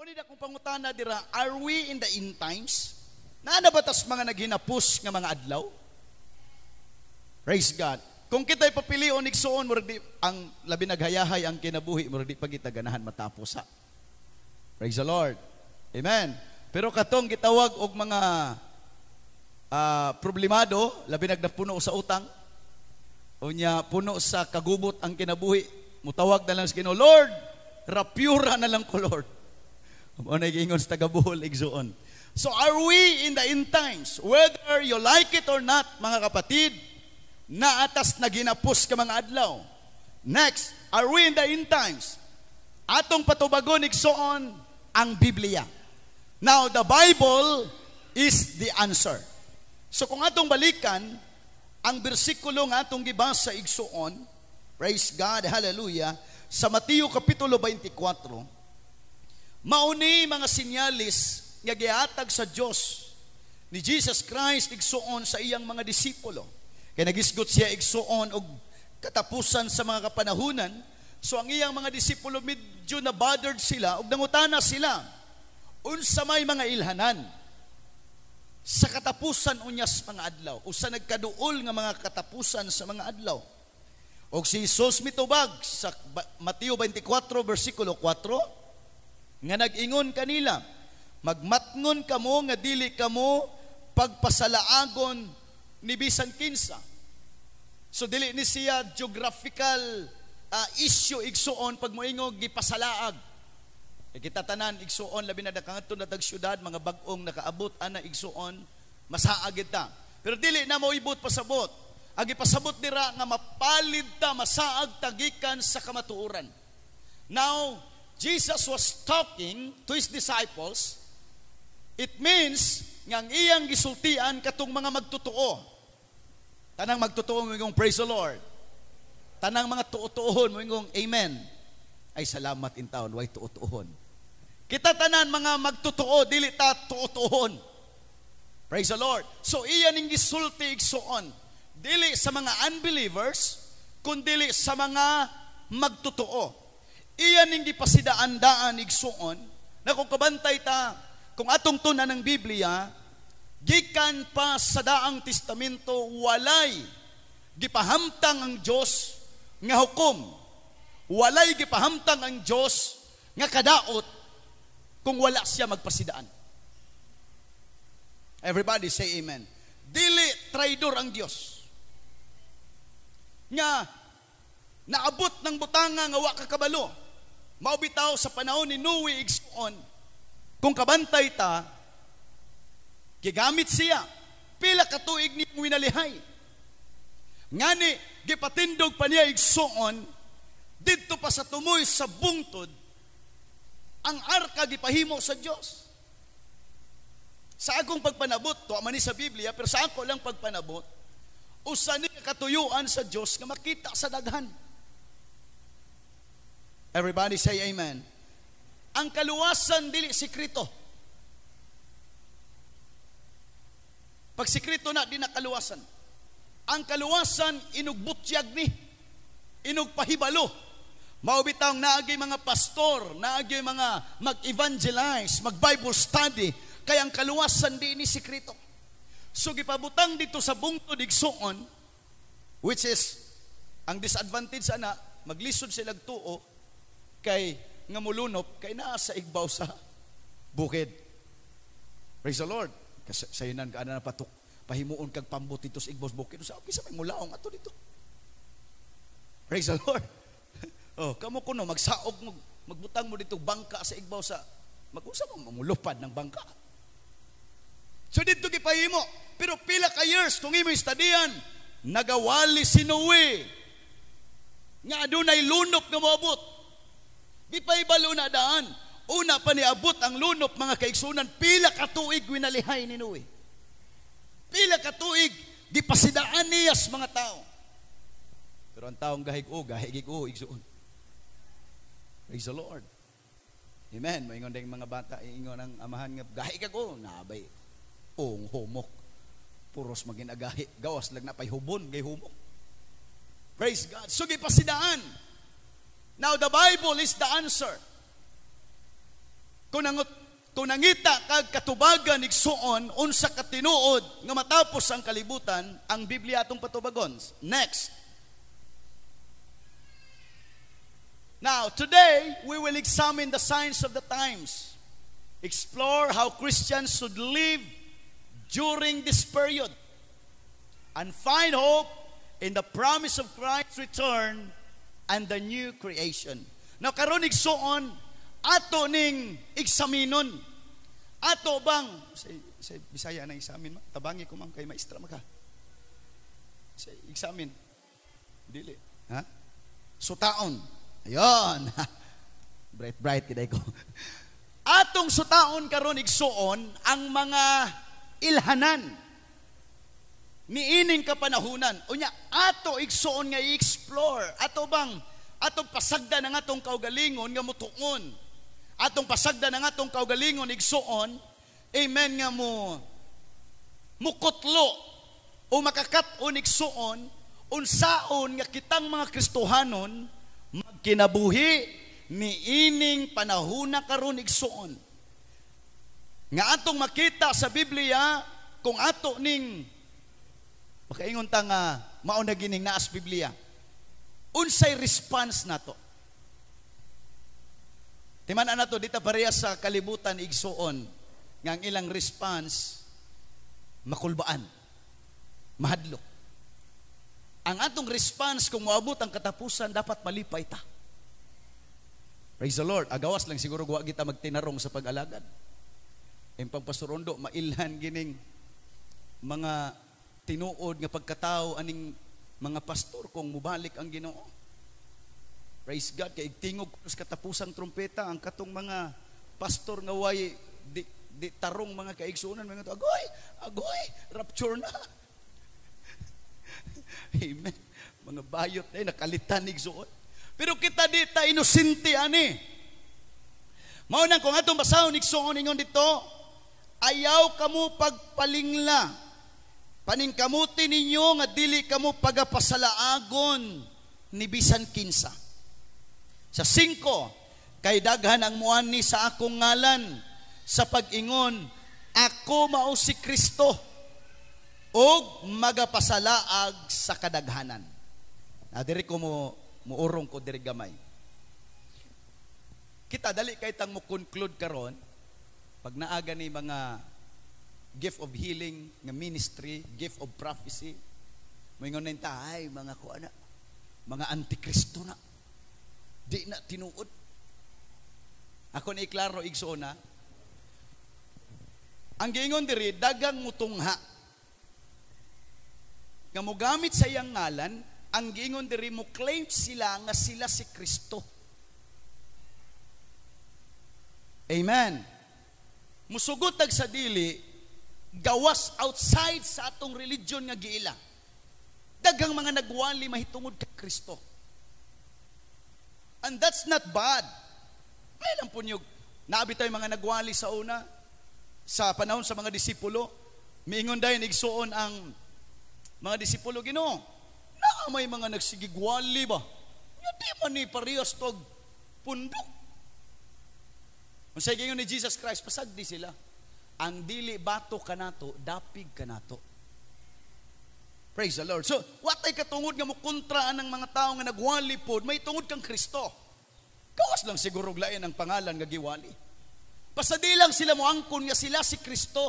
Mao ni akong pangutana dira, are we in the end times? Naa na ba tas mga naghinapos nga mga adlaw? Praise God. Kung kita'y papilion igsuon, murag di, ang labi naghayahay ang kinabuhi, murag di pa kita ganahan matapos ha. Praise the Lord. Amen. Pero katong gitawag og mga problemado, labi nagnapuno sa utang, unya puno sa kagubot ang kinabuhi, mutawag na lang sa Ginoo, "Lord, rapyura na lang ko, Lord." Mao na giingon sa taga Bohol, igsuon. So are we in the end times? Whether you like it or not, mga kapatid, naa tas naginapos ka mga adlaw. Next, are we in the end times? Atong patubagon, igsuon, ang Biblia. Now, the Bible is the answer. So kung atong balikan, ang bersikulo nga atong gibasa, igsuon, praise God, hallelujah, sa Mateo Kapitulo 24, mauni mga sinyalis nga gihatag sa Dios ni Jesus Christ, igsuon, sa iyang mga disipulo. Kay nagisgot siya, igsuon, og katapusan sa mga kapanahunan. So ang iyang mga disipulo, medyo na bothered sila ug nangutana sila unsa may mga ilhanan sa katapusan unyas mga adlaw o sa nagkaduol nga mga katapusan sa mga adlaw. Og si Jesus mitubag sa Mateo 24 bersikulo 4 nga nag-ingon kanila, "Magmatngon kamo nga dili kamo pagpasalaagon ni bisan kinsa." So dili ni siya geographical issue, igsuon, pag moingog gipasalaag. E kita tanan, igsuon, labi na kangadto na tag syudad, mga bag-ong nakaabot ana, igsuon, masaag ta. Pero dili na mo ibot pasabot. Ang ipasabot dira nga mapalid ta, masaag ta gikan sa kamatuoran. Now, Jesus was talking to his disciples. It means nga ang iyang gisultian katong mga magtotoo. Tanang magtotoo moingong, "Praise the Lord." Tanang mga tuo-tuohon moingong, "Amen." Ay, salamat in taon, way tuo-tuohon. Kita tanan mga magtotoo, dili ta tuo-tuohon. Praise the Lord. So iya ning gisulti, igsuon, dili sa mga unbelievers, kundili sa mga magtotoo. Iya ning gipasidaan-daan, igsuon, na kung kabantay ta, kung atong tun-an ng Biblia, gikan pa sa Daang Testamento, walay gipahamtang ang Dios nga hukom. Walay gipahamtang ang Dios nga kadaot kung wala siya magpasidaan. Everybody say amen. Dili traidor ang Dios. Nga naabot ng butanga nga wa ka kabalo. Mao bitaw sa panahon ni Noe, igsuon, kung kabantay ta, gigamit siya. Pila ka tuig ni winalihay. Ngani gipatindog pa niya, igsuon, didto pa sa tumoy sa bungtod ang arka gipahimo sa Dios. Sa akong pagpanabot, tuwa man ni sa Biblia, pero sa ako lang pagpanabot, usa ni katuyuan sa Dios nga makita sa daghan. Everybody say amen. Ang kaluwasan dili sekreto. Pag sekreto na, di na kaluwasan. Ang kaluwasan, inugbutyag ni, inugpahibalo. Mao bitawng naagi mga pastor, naagi mga mag-evangelize, mag-Bible study, kaya ang kaluwasan di ni sekreto. So gipabutang dito sa bungtod, igsuon, which is ang disadvantage ana, maglisod sila tuo kay nga mulunop kay naa sa igbaw sa bukid. Praise the Lord. Kasi sayunan ka ana na patok pahimuon kag pambot dito sa igbaw sa bukid. Sa kisa may mulaong ato dito. Praise the Lord. Oh, kamo kuno magsaog mo, magbutang mo dito bangka sa igbaw sa mag-usa mo mamulupad ng bangka. So dito gipahimo, pero pila ka years kung imo istadian, nagawali si Noe nga adunay lunop nga moabot. Gipahibalo na daan. Una pa niabot ang lunop, mga kaigsunan, pila ka tuig winalihay ni Noe. Pila ka tuig gipasidaan niya sa mga tao. Pero ang taong gahig o, gahig o, igsuon. Praise the Lord. Amen. Maingon din mga bata, ingon ang amahan nga, "Gahi ka ko," nabay. Ong humok. Puros maging agahi. Gawas lang na pay hubon, gay humok. Praise God. So gipasidaan. Now the Bible is the answer. Kung nangita kag katubagan igsuon unsa ka tinuod nga matapos ang kalibutan, ang Biblia atong patubagon. Next. Now, today, we will examine the signs of the times. Explore how Christians should live during this period and find hope in the promise of Christ's return and the new creation. Now, karon igsuon, ato ning eksaminon. Ato bang, sa Bisaya na examine, tabangi ko man kay maestra maka. Sa examine. Dili. Ha? Sutaon. Ayon. Bright, bright kiday ko. Atong sutaon karon igsuon ang mga ilhanan niining kapanahunan. Unya ato igsuon nga i-explore. Ato bang atong pasagdan ang atong kaugalingon nga mutuon. Atong pasagdan ang atong kaugalingon igsuon, amen, nga mo mukutlo o makakat-on igsuon unsaon nga kitang mga Kristohanon magkinabuhi niining panahuna karon igsuon. Nga atong makita sa Biblia kung ato ning makaingon ta nga mao na gining naas Biblia. Unsay response nato? Timan-an nato dita pareha sa kalibutan igsuon nga ang ilang response makulbaan, mahadlok. Ang atong response kung moabot ang katapusan, dapat malipay ta. Praise the Lord. Agawas lang siguro wa kita magtinarong sa pag-alagad. Ang pagpasurondo, mailhan gining mga tinuod nga pagkatao aning mga pastor kung mubalik ang Ginoo. Praise God, kay tingog sa katapusang trumpeta ang katong mga pastor nga way di tarong mga kaigsuonan, mga agoy, agoy, rapture na. Amen. Mga bayot ay nakalitan igsuon. Pero kita di ta inosente ani. Mao nang kung atong basahon igsuon, ingon dito, "Ayaw kamo pagpalingla. Paningkamuti ninyo nga dili kamo pagapasalaagon ni bisan kinsa." Sa 5, "Kay daghan ang muani sa akong ngalan sa pag-ingon, 'Ako mao si Kristo,' og magapasalaag sa kadaghanan." Na diri ko mo muurong ko diri gamay. Kita dali kay tang mo conclude karon pag naaga ni mga gift of healing nga ministry, gift of prophecy, moingon na ta, ay mga kuana, mga antikristo na. Di na tinuod. Ako ni iklaro igsuon na. Ang giingon diri, dagang mutungha nga mogamit sa iyang ngalan, ang giingon diri mo claim sila nga sila si Kristo. Amen. Musugot tag sa dili, gawas outside sa atong religion nga giila. Daghang mga nagwali mahitungod kay Kristo. And that's not bad. Ay lang punyog. Naabi tayo mga nagwali sa una, sa panahon sa mga disipulo. Miingon dayon igsuon ang mga disipulo, Ginoo, naa may mga nagsigigwali ba? Di man ni parehas tog pundok. Unsay giingon ni Jesus Christ, pasagdi sila. Ang dili bato kanato, dapig kanato. Praise the Lord. So, watay katungod nga mo kontra ang mga tao nga nagwali pod, may tungod kang Kristo. Gawas lang siguro lain ang pangalan nga giwali. Pasadi lang sila moangkon nga sila si Kristo.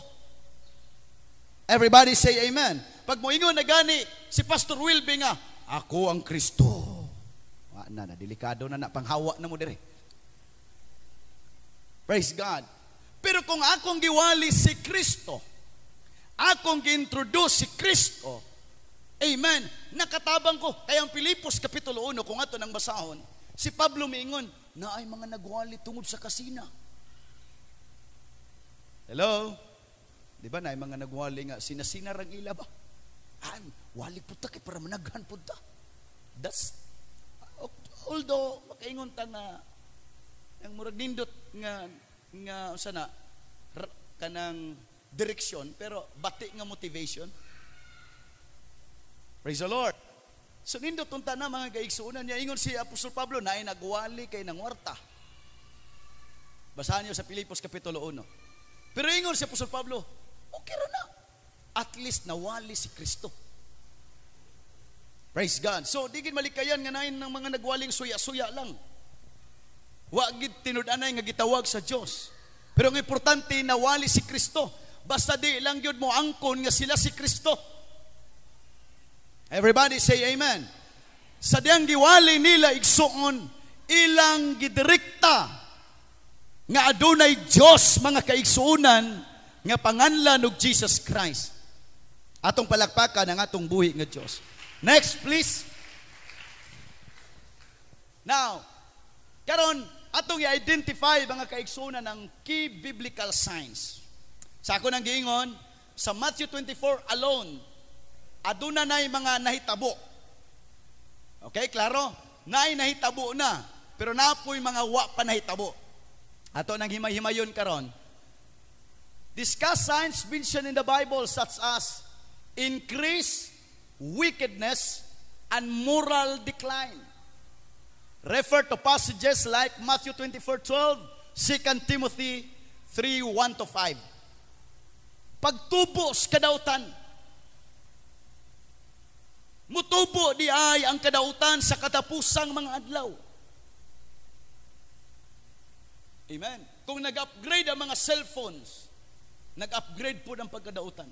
Everybody say amen. Pag moingon na gani si Pastor Wilby nga, ako ang Kristo. Wa na, na delikado na na, panghawa na mo dire. Praise God. Pero kung akong giwali si Kristo, akong gi-introduce si Kristo, amen, nakatabang ko. Kaya ang Pilipos Kapitulo 1, kung ato nang basahon, si Pablo miingon, na ay mga nagwali tungod sa kasina. Hello? Di ba na ay mga nagwali nga, sinasina rang ila ba? Ay, wali punta kay para managhan punta. That's, although, makaingon ta nga, ang murag nindot nga, nga sana, kanang direksyon, pero bati nga motivation. Praise the Lord. So nindot unta na mga kaigsuonan niya, ingon si Apostol Pablo, naay nagwali kay nangwarta. Basahan niyo sa Pilipos Kapitulo 1. Pero ingon si Apostol Pablo, okay ra na. At least nawali si Kristo. Praise God. So, di gid malikayan nga nain ng mga nagwaling suya-suya lang. Wa gid tinud-anay nga gitawag sa Dios. Pero ang importante, nawali si Kristo. Basta di lang gyud mo angkon nga sila si Kristo. Everybody say amen. Sa diyang giwali nila, igsuon, ilang gidirekta nga adunay Dios, mga kaigsuonan, nga panganlan og Jesus Christ. Atong palakpakan ang atong buhi nga Dios. Next, please. Now, karon atong i-identify, mga kaigsuonan, ang key biblical signs. Sa ako nang giingon, sa Matthew 24 alone, aduna nay mga nahitabo. Okay, klaro? Nay nahitabo na, pero napoy mga wa pa nahitabo. Ato nang himay-himayon karon. Discuss signs mentioned in the Bible such as increase wickedness and moral decline. Refer to passages like Matthew 24:12, 2 Timothy 3:1 to 5. Pagtubo sa kadautan. Mutubo di ay ang kadautan sa katapusang mga adlaw. Amen. Kung nag-upgrade ang mga cellphones, nag-upgrade po ng pagkadautan.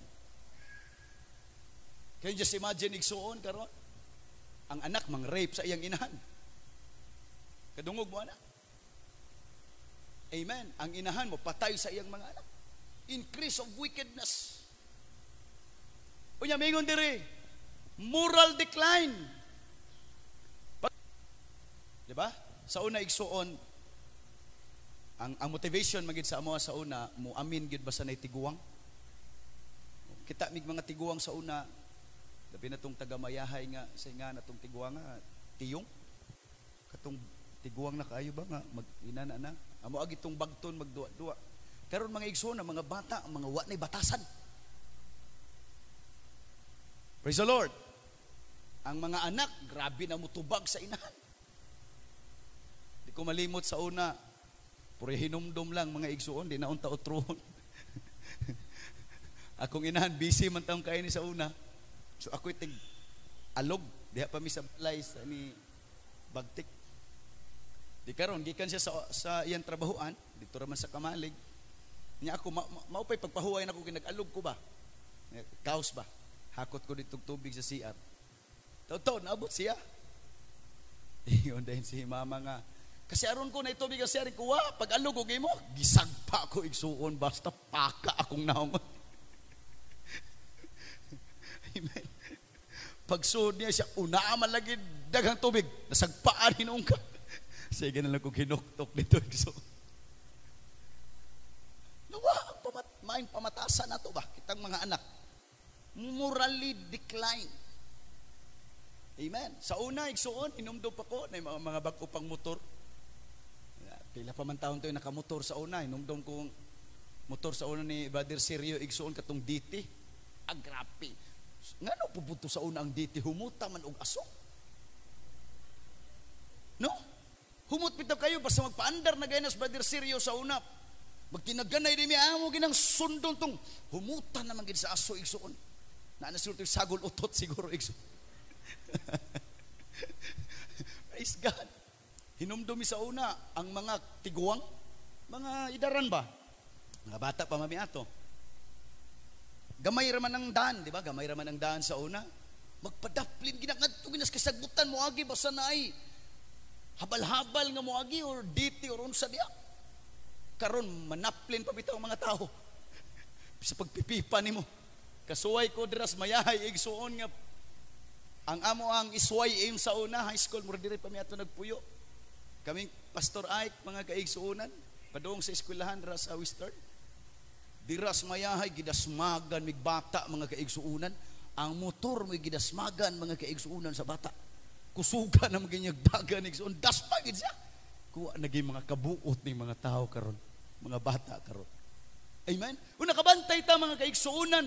Can you just imagine, igsuon, karon? Ang anak mang rape sa iyang inahan. Kadungog mo anak. Amen. Ang inahan mo patay sa iyang mga anak. Increase of wickedness. Unya mingon diri, moral decline. Di ba? Sa una, igsuon, ang motivation magid sa amo sa una, mo amin gid ba sa nay tiguang. Kita mig mga tiguang sa una, labi na tong taga-Mayahay nga sa nga na tong tiguang nga tiyong, katong tiguang na kaayo ba nga mag inana na amo agi tong bagton magduwa-duwa. Karon, mga igsoon, mga bata, mga wa nay batasan. Praise the Lord. Ang mga anak, grabe na mutubag sa inahan. Di ko malimot sa una, puro hinumdum lang, mga igsuon, di na unta utruhon. Akong inahan, busy man taong kain ni sa una. So ako tig alog diha pa mi sa balay sa ni Bagtik. Di karon gikan siya sa iyang trabahoan dito raman sa Kamalig. Nya ako mao pay pagpahuway nako, kinag-alog ko ba. Kaos ba? Hakot ko dito tubig sa CR. Totoo, naabot siya. Ingon dahil si mama nga, kasi aron ko na tubig sa CR ko, wa, pag alog og imo, gisagpa ko, igsuon, basta paka akong naong. Amen. Pagsuod niya siya, una man lagi daghang tubig, nasagpaan hinuong ka. Sige na lang kung hinuktok dito. So, nawa ang maing pamatasan nato ba? Kitang mga anak. Morally decline. Amen. Sa una, igsuon, inumdum pa ko, na mga bago pang motor. Pila pa man taon to yung nakamotor sa una. Inumdum kong motor sa una ni Brother Sirio, igsuon, katong DT. Agrapi. Ngano pupunto sa una ang DT? Humuta man og aso. No? Humot bitaw kayo basta magpaandar na gaynas Brother Sirio sa una. Magtinaganay di mi amo ginang sundon tong humuta naman gid sa aso, igsuon. Na na siguro sagol utot siguro, igsuon. Praise God. Hinumdumi sa una ang mga tiguang, mga idaran ba? Mga bata pa mami ato. Gamay raman ang daan, di ba? Gamay raman ang daan sa una. Magpadaplin ginangadto ginas kasagbutan mo agi basta naay habal-habal nga moagi or diti or unsa diya. Karon manaplin pa bitaw ang mga tao sa pagpipipa nimo. Kasuway ko dira sa Mayahay, igsuon, nga ang amo ang isway aim sa una high school, mura diri pa mi ato nagpuyo. Kaming Pastor Ike, mga kaigsuonan, padung sa eskwelahan dira sa Western. Dira sa Mayahay gidasmagan mig bata, mga kaigsuonan. Ang motor mo gidasmagan, mga kaigsuonan, sa bata. Kusuga na maginyagdagan, igsuon, dasma gid siya. Kuha naging mga kabuot ni mga tao karon, mga bata karon. Amen. Una kabantay ta, mga kaigsuonan.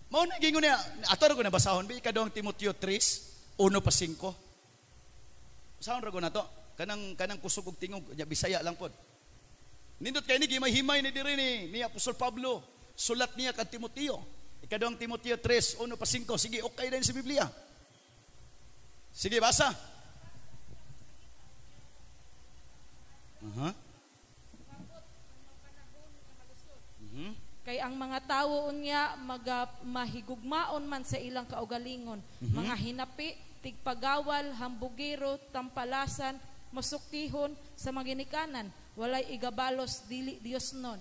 Mao na gingon niya, ato ra ko nabasahon bi ikaduhang Timoteo 3, 1 pa 5. Basahon ra ko na to. Kanang kusog og tingog, nya Bisaya lang pod. Nindot kay ni gihimay ni diri ni Apostol Pablo. Sulat niya kang Timoteo. Ikaduhang Timoteo 3, 1 pa 5. Sige, okay din sa Biblia. Sige, basa. Kay ang mga tawo unya maga mahigugmaon man sa ilang kaugalingon, mga hinapi, tigpagawal, hambugero, tampalasan, masuktihon sa mga ginikanan, walay igabalos dili Dios nun.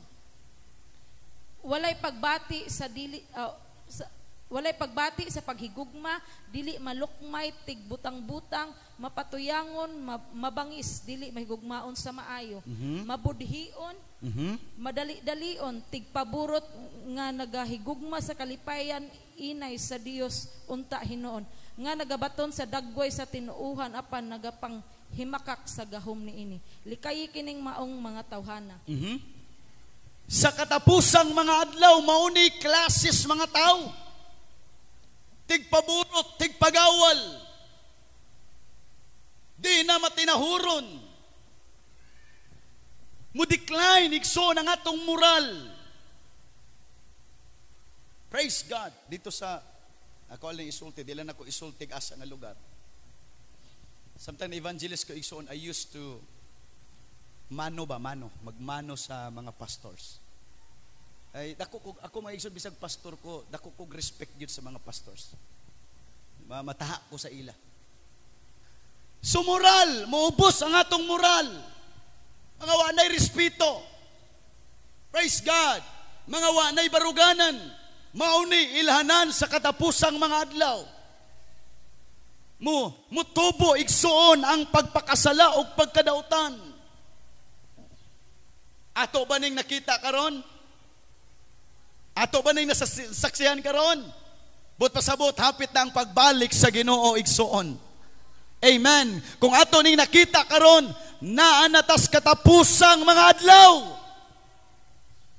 Walay pagbati sa dili walay pagbati sa paghigugma, dili malukmay, tigbutang-butang, mapatuyangon, mabangis, dili mahigugmaon sa maayo, mabudhion, madali-dalion, tigpaburot nga nagahigugma sa kalipayan inay sa Dios unta hinuon, nga nagabaton sa dagway sa tinuuhan apan nagapang himakak sa gahom niini. Likayi kining maong mga tawhana. Sa katapusang mga adlaw, mauni klases mga tao. Tigpaburot, tigpagawal. Di na matinahuron. Mo-decline igsoon ang atong moral. Praise God. Dito sa, ako lang isulti, di lang ako isulti asa nga lugar. Sometimes evangelist ko igsoon, I used to mano ba, mano, magmano sa mga pastors. Ay, dako ko, ako mga igsoon bisag pastor ko, dako kog respect gyud sa mga pastors. Mataha ko sa ila. So moral, moubos ang atong moral. Mga wanay respeto. Praise God. Mga wanay baruganan. Mauni ilhanan sa katapusang mga adlaw. Mutubo igsuon ang pagpakasala o pagkadautan. Ato ba ning nakita karon? Ato ba ning nasaksihan karon? But pasabot, hapit na ang pagbalik sa Ginoo igsuon. Amen. Kung ato ning nakita karon, naa na tas katapusang mga adlaw.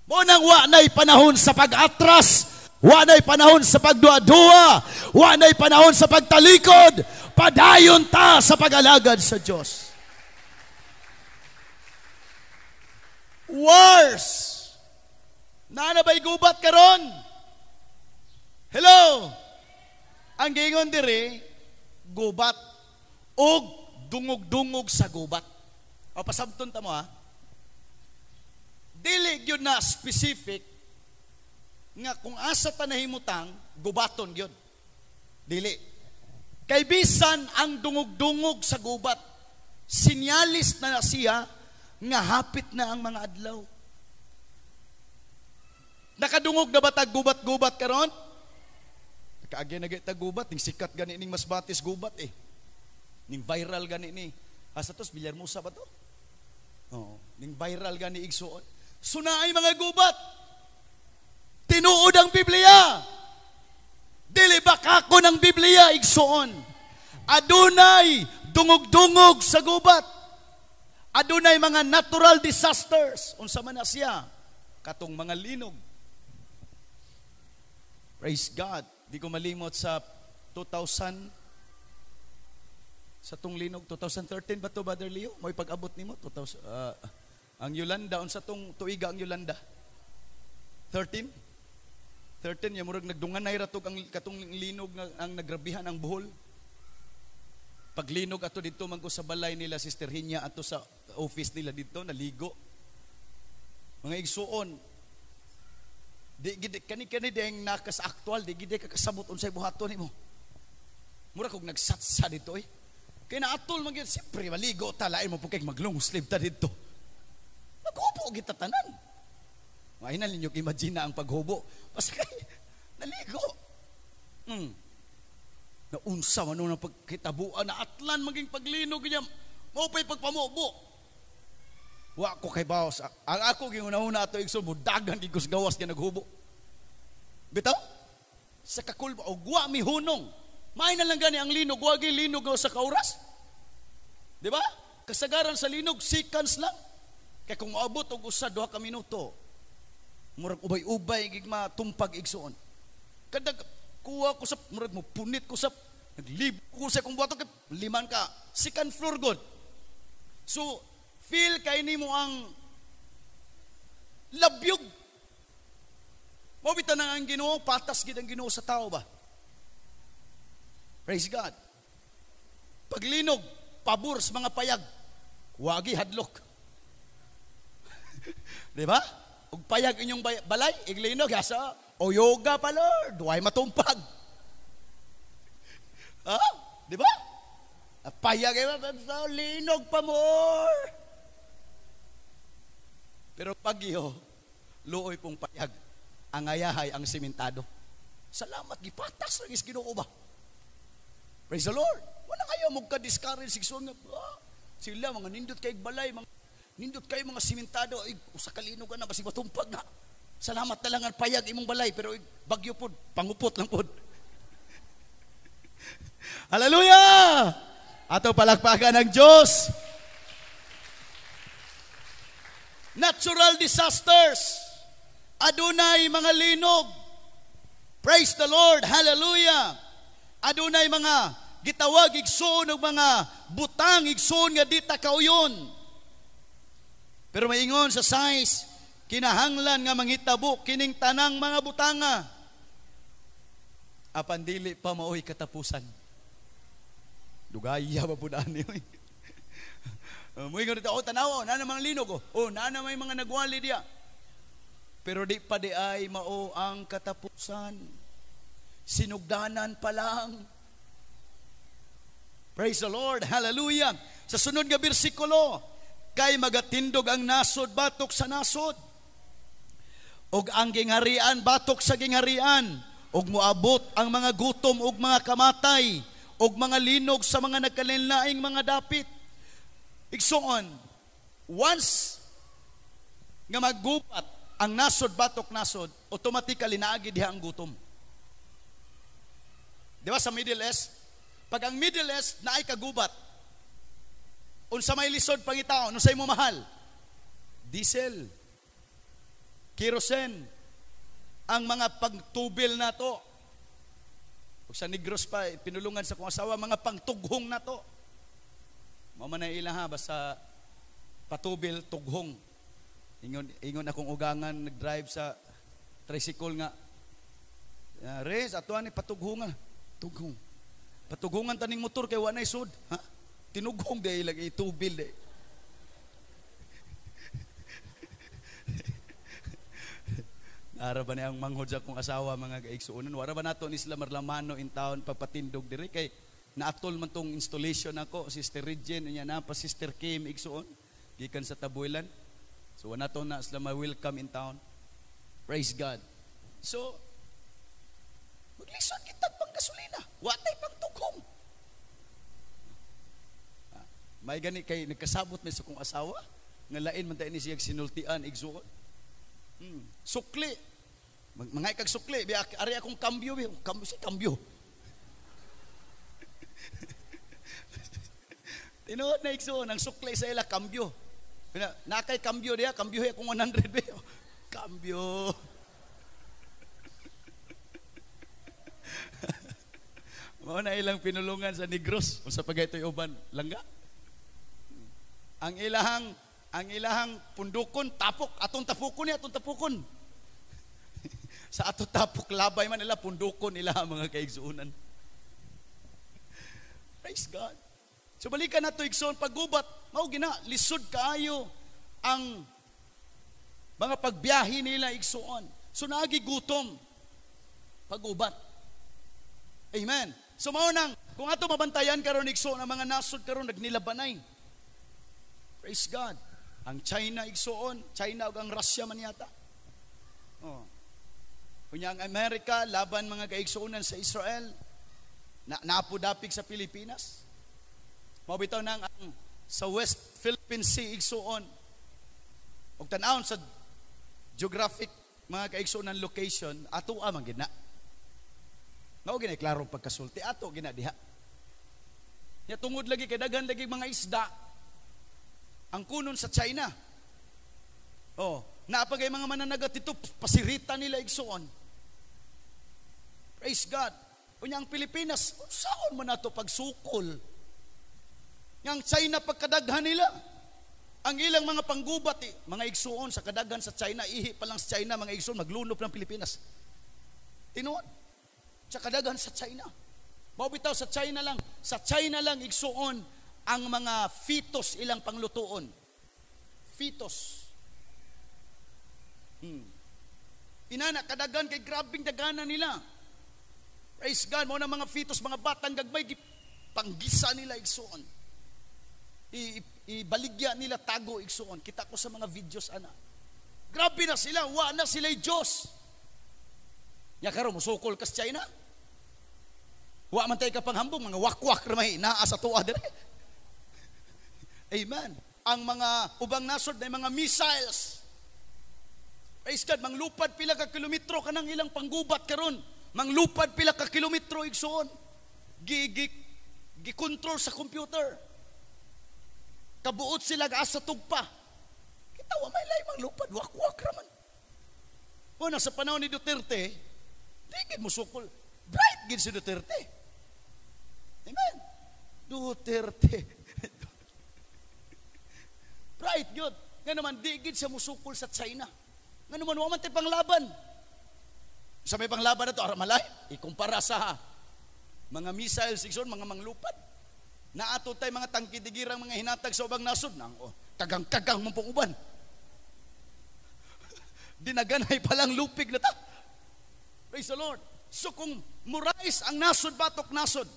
Mo nang wa na'y panahon sa pag-atras, wa na'y panahon sa pagduwa-duwa, wa na'y panahon sa pagtalikod, padayon ta sa pag-alagad sa Dios. Wars. Naa na ba'y gubat karon? Hello? Ang giingon diri, gubat og dungog-dungog sa gubat. O pasabton ta mo ha. Dili gyud na specific nga kung asa ta nahimutang gubaton gyud. Dili. Kay bisan ang dungog-dungog sa gubat, sinyalis na siya nga hapit na ang mga adlaw. Nakadungog na ba tag gubat-gubat karon? Kaagi na tag gubat, ning sikat gani ning Masbates gubat eh. Ning viral gani ni. Asa tos Villahermosa ba to? Oo, ning viral gani igsuon. Sunaay mga gubat. Tinuod ang Biblia. Dili ba kako ng Biblia igsuon? Adunay dungog-dungog sa gubat. Adunay mga natural disasters. Unsa man na siya? Katong mga linog. Praise God. Di ko malimot sa 2000 sa tong linog, 2013 ba to, Brother Leo? Mo'y pag-abot nimo 2000, ang Yolanda, unsa tong tuiga ang Yolanda? 13? 13 ya murag nagdunganay ra tog ang katong linog nga ang nagrabihan ang Bohol. Paglinog ato didto man ko sa balay nila Sister Hinya ato sa office nila didto naligo. Mga igsuon, di gid kani kani deng nakas aktual di gid ka kasabot unsay buhaton nimo. Mura kog nagsatsa dito eh. Kay naatol man gyud siyempre maligo ta lain mo pud kay maglong sleeve ta didto. Maghubo gid ta tanan. Mahina ninyo imagine na ang paghubo. Basta kay naligo. Naunsa man nung pagkitabuan na atlan maging paglinog niya. Mao pa'y pagpamubo. Wa ko kay bawas. Ang ako gihuna-huna ato igsoon mo dagan gid ko sa gawas nga naghubo. Bitaw? Sa kakulba og wa mi hunong. May na lang gani ang linog, wa gi linog sa kauras. Di ba? Kasagaran sa linog seconds lang. Kay kung moabot og usa duha ka minuto, murag ubay-ubay gig matumpag igsoon. Kada kuha ko sa murag mo punit ko sa naglib ko sa kung buhaton kay liman ka second floor god. So feel kay nimo ang Labyog. Mao bitaw nang ang Ginoo, patas gid ang Ginoo sa tao ba? Praise God. Paglinog, pabor sa mga payag. Wagi hadlok. Di ba? Ug payag inyong balay, iglinog, asa, o yoga pa Lord, way matumpag. Ha? Di ba? Payag, linog pa more. Pero pagyo, luoy pong payag, ang ayahay ang simentado. Salamat, gipatas lang is Ginoo ba? Praise the Lord. Wala kayo magka-discourage nga, sila mga nindot kay balay, mga nindot kayo mga simentado, ay usa ka linog na basig matumpag na. Salamat na lang ang payag imong balay, pero bagyo pod, pangupot lang pod. Hallelujah! Ato palakpakan ng Diyos. Natural disasters. Adunay mga linog. Praise the Lord. Hallelujah. Adunay mga gitawag igsoon og mga butang igsoon nga di ta kauyon. Pero maingon sa size, kinahanglan nga manghitabo kining tanang mga butanga. Apan dili pa maoy katapusan. Dugaya pa pud ani. Moingon dito, oh tanaw, naa na mga linog, oh naa na may mga nagwali diya. Pero di pa di ay mao ang katapusan. Sinugdanan pa lang. Praise the Lord. Hallelujah. Sa sunod nga bersikulo, kay magatindog ang nasod batok sa nasod, ug ang gingharian batok sa gingharian, ug moabot ang mga gutom ug mga kamatay ug mga linog sa mga nagkalainlaing mga dapit. Igsoon, once nga maggubat ang nasod batok nasod, automatically naagi diha ang gutom. Di ba sa Middle East? Pag ang Middle East naay kagubat, unsa may lisod pangitaon, unsay mo mahal? Diesel, kerosene, ang mga pagtubil nato. Ug sa Negros pa, pinulungan sa kong asawa, mga pangtughong nato. Mao man na ila ha, basta patubil, tughong. Ingon akong ugangan, nag-drive sa tricycle nga, Res, atuan ni patughungan. Tughong. Patughungan taning motor kay wa nay sud. Ha? Tinughong di lang itubil di. Ara ba niya ang manghod sa akong asawa mga kaigsuonan? Wara ba nato ni sila marlamano in town pagpatindog diri kay naatol man tong installation nako, Sister Regine niya na pa Sister Kim igsuon gikan sa Tabuelan. So wala to na sila ma-welcome in town. Praise God. So maglisod kita pang gasolina, wa tay pang tughong. May gani kay nagkasabot may sa kong asawa nga lain man tayo ni siya sinultian igsuon. Sukli. Mga ikag sukli, bi ari akong kambyo, bi kambyo si kambyo. Tinuod na igsuon ang sukli sa ila kambyo. Nakay kambyo diha, kambyo akong 100 bi. Kambyo. Mao na ilang pinulungan sa Negros unsa pa gaytoy uban langga. Ang ilahang pundukon tapok, atong tapukon ni atong tapukon. Sa atong tapok labay man nila pundukon nila mga kaigsuonan. Praise God. So balikan nato igsoon paggubat, mao gina lisod kaayo ang mga pagbiyahe nila igsoon. So naagi gutom paggubat. Amen. So mao nang kung ato mabantayan karon igsoon ang mga nasod karon nagnilabanay. Praise God. Ang China igsoon, China ug ang Russia man yata. Oh. Unya ang Amerika laban mga kaigsuonan sa Israel. Na naapudapig sa Pilipinas. Mao bitaw nang ang sa West Philippine Sea igsuon. Og tan-awon sa geographic mga kaigsuonan location, ato man gid na. Mao gid klarong pagkasulti ato gina diha. Nya tungod lagi kay daghan lagi mga isda ang kunon sa China. Oh, naapagay mga mananagat dito pasirita nila igsuon. Praise God. Unya ang Pilipinas, unsaon man nato pagsukol? Yang China pagkadaghan nila. Ang ilang mga panggubat, eh, mga igsuon sa kadagan sa China, ihi pa lang sa China, mga igsuon, maglunop ng Pilipinas. Tinuod. Sa kadagan sa China. Mao bitaw sa China lang. Sa China lang, igsuon, ang mga fetus ilang panglutuon. Fetus. Inana, kadagan kay grabing dagana nila. Praise God, mao na mga fetus, mga batang gagmay, panggisa nila, igsuon. Ibaligya nila tago, igsuon. Kita ko sa mga videos ana. Grabe na sila, wa na sila Diyos. Ya karon musukol kas China. Wa man tay kapanghambong, mga wakwak ramay naa sa tuwa dire. Amen. Ang mga ubang nasod na mga missiles. Praise God, manglupad pila ka kilometro kanang ilang panggubat karon. Manglupad pila ka kilometro, igsuon. Gi gi gi-control sa computer. Kabuot sila asa tugpa. Kita wa may lay manglupad, wakwak raman. O sa panahon ni Duterte, di gid mo sukol. Bright gid si Duterte. Amen. Duterte. Bright gyud. Nga naman di gid siya musukol sa China. Nga naman wa man tay panglaban. Sa may panglaban na to, ara malay, ikumpara sa mga missiles, igsoon, mga manglupad. Naato tay mga tangkidigirang mga hinatag sa ubang nasod nang oh, kagang-kagang mong pong uban. Dinaganay palang lupig na ta. Praise the Lord. So kung murais ang nasod batok nasod,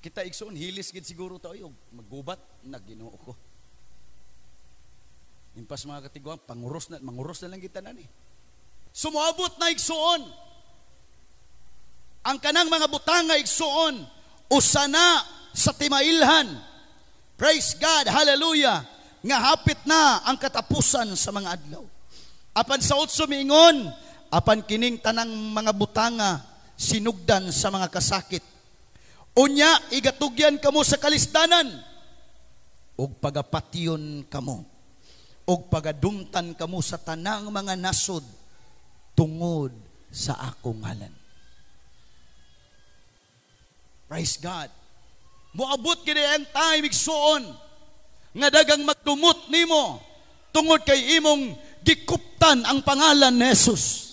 kita, igsoon, hilis gid siguro tayo maggubat na Ginoo ko. Impas mga katiguan, panguros na, manguros na lang kita nani. Sumuabot na, igsuon, ang kanang mga butanga, igsuon, usa na sa timailhan. Praise God, hallelujah, nga hapit na ang katapusan sa mga adlaw. Apan sa 8 miingon, apan kining tanang mga butanga sinugdan sa mga kasakit. Unya igatugyan kamo sa kalisdanan ug pagapatyon kamo ug pagadumtan kamo sa tanang mga nasod tungod sa akong ngalan. Praise God. Moabot gid ang time, igsuon, nga dagang magdumot nimo tungod kay imong gikuptan ang pangalan ni Jesus.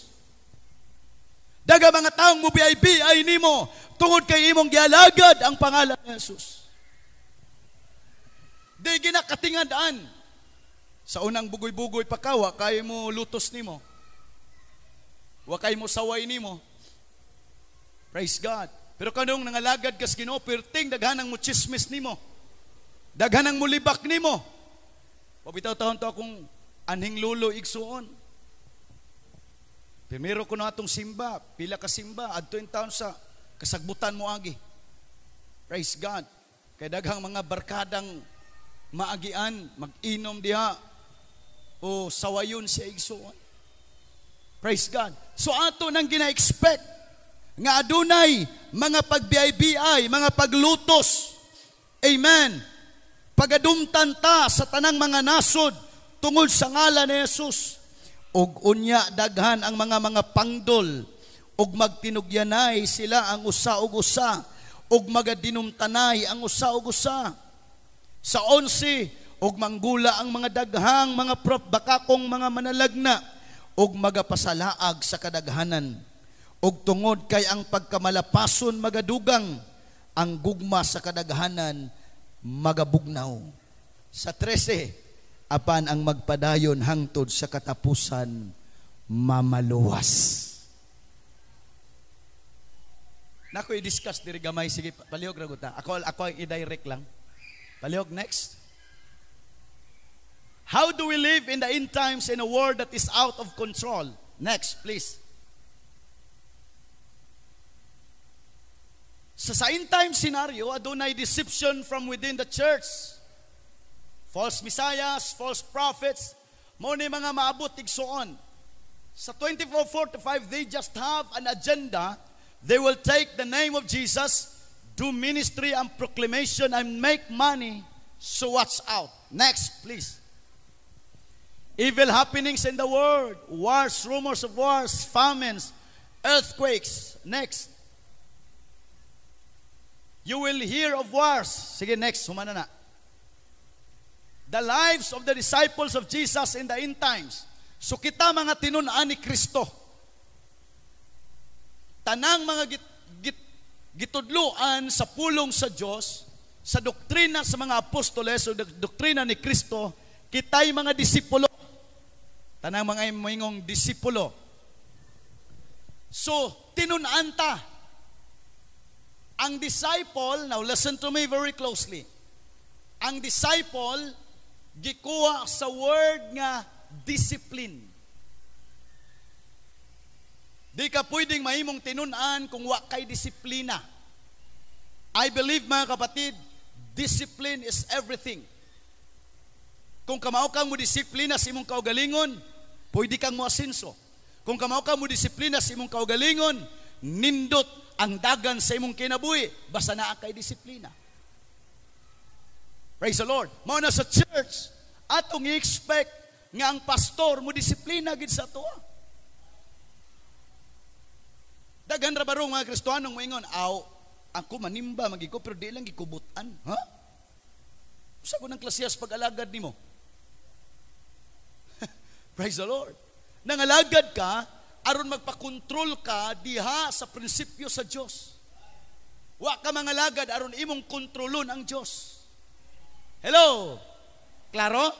Daga mga taong mubiyay-biyay nimo tungod kay imong gialagad ang pangalan ni Jesus. Di ginakatingad-an. Sa unang bugoy-bugoy pa ka, wa kay mo lutos nimo. Wa kay mo saway nimo. Praise God. Pero kanong nangalagad kas Ginoo, perting daghanang mo chismis nimo. Daghanang mo libak nimo. Pabitaw taon to akong anhing lulo, igsuon. Primero ko na atong simba, pila ka simba, adto in town sa kasagbutan mo agi. Praise God. Kay daghang mga barkadang maagian, mag-inom diha o sawayon siya, igsuon. Praise God. So ato nang gina-expect nga adunay mga pagbiay-biay, mga paglutos. Amen. Pagadumtan ta sa tanang mga nasod tungod sa ngalan ni Jesus. Ug unya daghan ang mga pangdol ug magtinugyanay sila ang usa og usa ug magadinumtanay ang usa og usa. Sa 11, ug manggula ang mga daghang mga prop bakakong mga manalagna ug magapasalaag sa kadaghanan. Ug tungod kay ang pagkamalapason magadugang, ang gugma sa kadaghanan magabugnaw. Sa 13, apan ang magpadayon hangtod sa katapusan mamaluwas. Nako i-discuss diri gamay, sige palihog ra gud ta. Ako ang i-direct lang. Palihog, next. How do we live in the end times in a world that is out of control? Next, please. Sa end time scenario, adunay deception from within the church. False messiahs, false prophets, mo ni mga maabot igsuon. Sa 24:45, they just have an agenda. They will take the name of Jesus, do ministry and proclamation and make money. So watch out. Next, please. Evil happenings in the world, wars, rumors of wars, famines, earthquakes. Next. You will hear of wars. Sige, next. Humana na. The lives of the disciples of Jesus in the end times. So kita mga tinun-an ni Kristo. Tanang mga gitudluan sa pulong sa Dios, sa doktrina sa mga apostoles o doktrina ni Kristo, kita'y mga disipulo. Tanang mga moingong disipulo. So, tinun-an ta. Ang disciple, now listen to me very closely. Ang disciple, gikuha sa word nga discipline. Di ka pwedeng mahimong tinun-an kung wa kay disiplina. I believe, mga kapatid, discipline is everything. Kung kamao kang mo disiplina sa imong kaugalingon, pwede kang moasenso. Kung kamao kang mo disiplina sa imong kaugalingon, nindot ang dagan sa imong kinabuhi, basta naa kay disiplina. Praise the Lord. Mao na sa church, atong i-expect nga ang pastor mo disiplina gid sa atoa. Daghan ra barong mga Kristohanong moingon, "Aw, ako manimba man ko pero di lang gikubutan." Ha? Usa ko ng klasiyas pag-alagad nimo? Praise the Lord. Nangalagad ka aron magpakontrol ka diha sa prinsipyo sa Dios. Wa ka mangalagad aron imong kontrolon ang Dios. Hello? Klaro?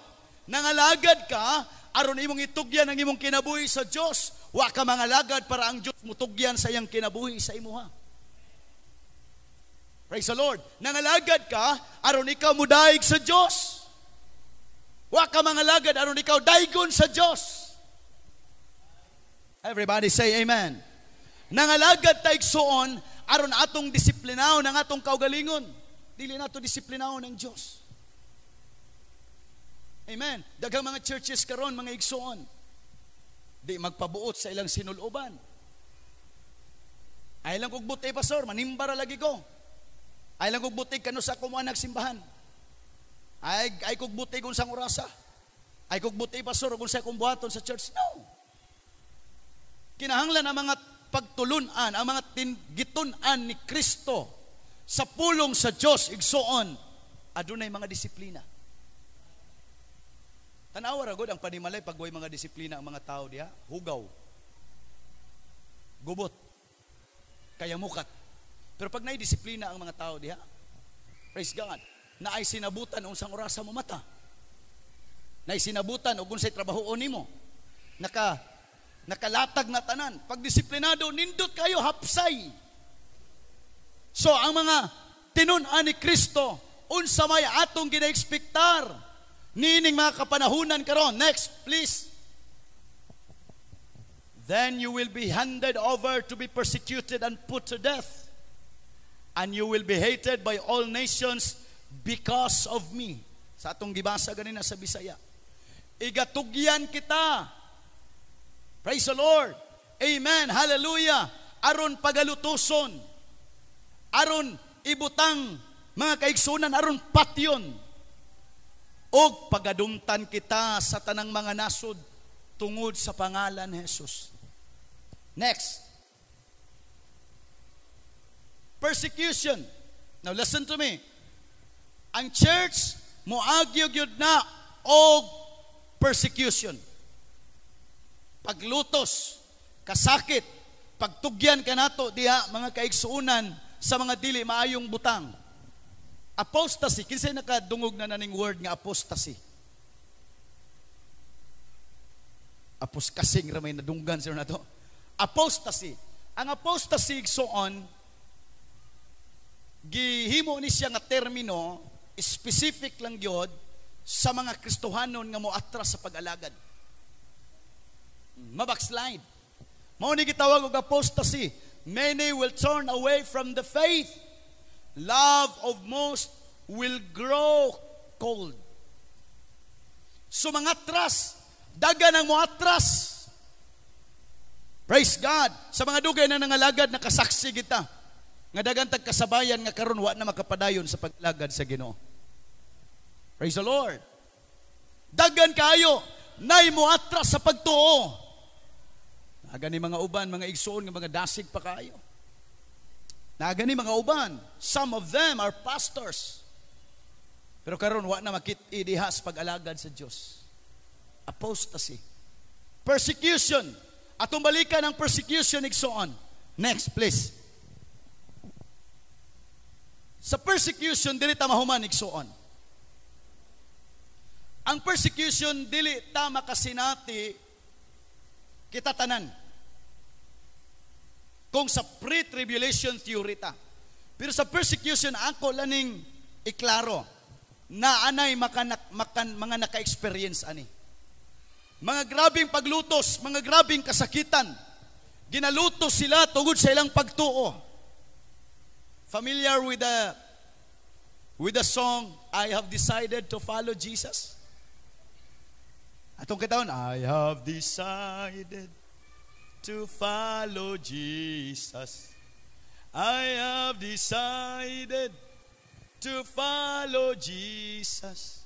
Nangalagad ka aron imong itugyan ang imong kinabuhi sa Dios. Wa ka mangalagad para ang Dios mutugyan sa iyang kinabuhi sa imuha. Praise the Lord. Nangalagad ka aron ikaw mudaig sa Dios. Wa ka mangalagad aron ikaw daigon sa Dios. Everybody say amen. Nangalagad ta, igsuon, aron atong disiplinaon ang atong kaugalingon. Dili nato disiplinaon ang Dios. Amen. Daghang mga churches karon, mga igsuon, di magpabuot sa ilang sinuloban. "Ay lang kog buti, pastor, manimba ra lagi ko. Ay lang kog buti kano sa ako mo nagsimbahan. Ay kog buti kung sang orasa. Ay kog buti, pastor, kung sa akong buhaton sa church." No. Kinahanglan ang mga pagtulunan, ang mga gitun-an ni Kristo sa pulong sa Dios, igsuon, adunay mga disiplina. Tanawa ra gud ang panimalay pag way mga disiplina ang mga tao diha, hugaw. Gubot. Kaya mukat. Pero pag naay disiplina ang mga tao diha, praise God, naay sinabutan unsang orasa mo mata. Naay sinabutan og unsay trabaho nimo. Nakalatag na tanan. Pag disiplinado, nindot kayo, hapsay. So ang mga tinun-an ni Kristo, unsa may atong gina-ekspektar niining mga kapanahunan karon? Next, please. Then you will be handed over to be persecuted and put to death. And you will be hated by all nations because of me. Sa atong gibasa ganina sa Bisaya. Igatugyan kita. Praise the Lord. Amen. Hallelujah. Aron pagalutuson. Aron ibutang, mga kaigsunan, aron patyon. Og pagadumtan kita sa tanang mga nasod tungod sa pangalan ni Jesus. Next. Persecution. Now listen to me. Ang church moagyo gyud na og persecution. Paglutos, kasakit, pagtugyan kanato diha, mga kaigsuonan, sa mga dili maayong butang. Apostasy, kinsay nakadungog na naning word nga apostasy? Apos kasing ra may nadunggan sir nato. Apostasy. Ang apostasy, igsuon, gihimo ni siya nga termino specific lang gyud sa mga Kristohanon nga moatras sa pag-alagad. Mabackslide. Mao ni gitawag og apostasy. Many will turn away from the faith. Love of most will grow cold. So mga atras, dagan ang moatras. Praise God. Sa mga dugay na nangalagad, nakasaksi kita nga dagan tag kasabayan nga karon wa na makapadayon sa paglagad sa Ginoo. Praise the Lord. Dagan kayo nay moatras sa pagtuo. Naga ni mga uban, mga igsoon nga mga dasig pa kayo. Naga ni mga uban, some of them are pastors. Pero karon wa na makit-i diha sa pag-alagad sa Dios. Apostasy. Persecution. Atong balikan ang persecution, igsoon. Next, please. Sa persecution, dili ta mahuman, igsoon. Ang persecution, dili ta makasinati kita tanan. Kung sa pre-tribulation theory ta. Pero sa persecution, ako laning iklaro na anay mga naka-experience ani. Mga grabing paglutos, mga grabing kasakitan. Ginalutos sila tungod sa ilang pagtuo. Familiar with the song "I Have Decided to Follow Jesus"? Atong katahon, "I have decided to follow Jesus. I have decided to follow Jesus.